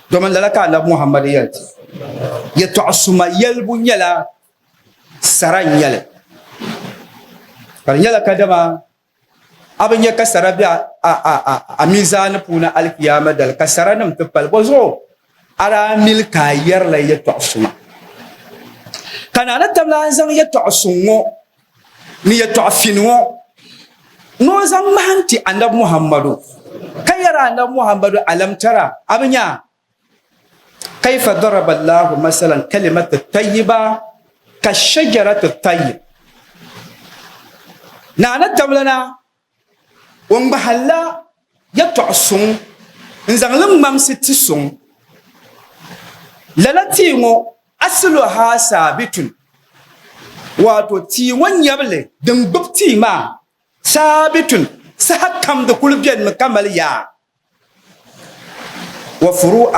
Domin lala ka Anabi Muhammad yɛli ti, Yɛtɔɣ suma yɛlibu nyɛla sara n-nyɛ li. Ka di nyɛla kadama a bi nya ka sara be a mizaani puuni alikiyaama dali, ka saranim ti pali. Bɔzuɣu a daa mili ka a yɛrila yɛtɔɣ suma. Ka naa ni tab lan zaŋ yɛtɔɣ suŋ ŋɔ ni yɛtɔɣ fini ŋɔ ni o zaŋ ŋmahi n-ti Anabi Muhammadu, ka yɛri Anabi Muhammadu, Alam tara, a bi nya kaifa daraba Allahu masalan kalimata tayyiba ka shajarati tayyib. Naa ni tablana O ŋmahilla yɛtɔɣ suŋ n-zaŋ li ŋmamsi ti suŋ. Lala tia ŋɔ asiluha saabitun, wato tia ŋɔ nyabili din gbubi tia maa saabitun saha kam di kul benimi ka mali yaa. Wa furu'aha.